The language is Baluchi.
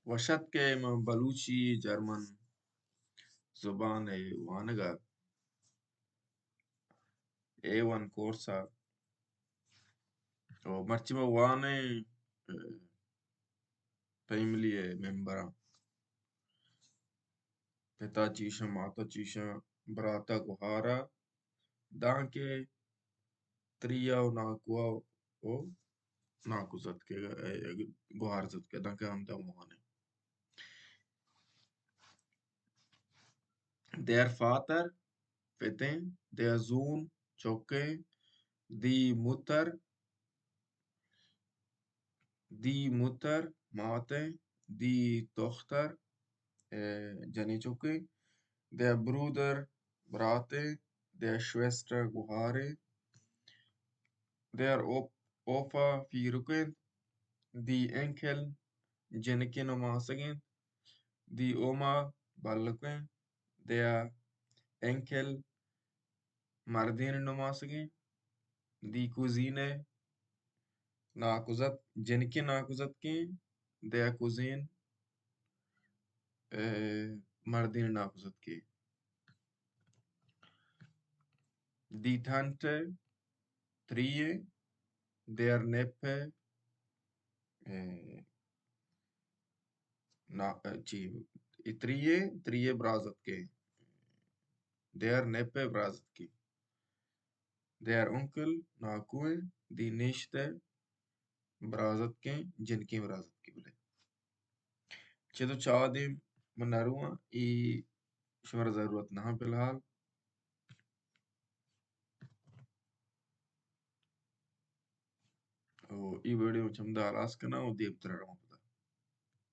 وش اتک ئے ماں بلوچی جرمن زبان ءِ وانگ ءَ، اے ون کورس ءَ۔ او مرچی ما وانیں، اے، فیملی ءِ ممبراں، پتا چیشاں، ماتا چیشاں، براتا گوہارا، دانکہ تریا و ناکوا و ناکوزتکے، اے، گوہارزتکے، دانکہ ہمدا مہانے۔ دیر فاتر، پتیں۔ دیر زون، چکیں۔ دی متر، دی متر، ماتیں۔ دی تختر، اے، جنی چکیں۔ دیر برودر، براتیں۔ دیر شویسٹر، گوہاریں۔ دیر اوپ-، اوپا، پیرکیں۔ دی انکل، جنکیں نماسگیں۔ دی اوما، بلکیں۔ دیر انکل، مردین نماسگیں۔ دی کوزینے، ناکوزت-، جنکیں ناکوزتکیں۔ دیر کوزین، اے، مردین ناکوزتکیں۔ دی تھنٹ، تریے۔ دیر نیپ، اے، نا-، چی، اے تریے، تریے برازتکیں۔ دیر نیپ برازتکیں۔ دیر انکل، ناکوئیں۔ دی نیشتے، برازتکیں، جنکیں برازتکیں۔ بلے چد و چادیں من نہ رواں، ای شمارا ضرورت نہ فی الحال۔ او ای ویڈیو چمدا ہلاس کناں و دیمترا رواں۔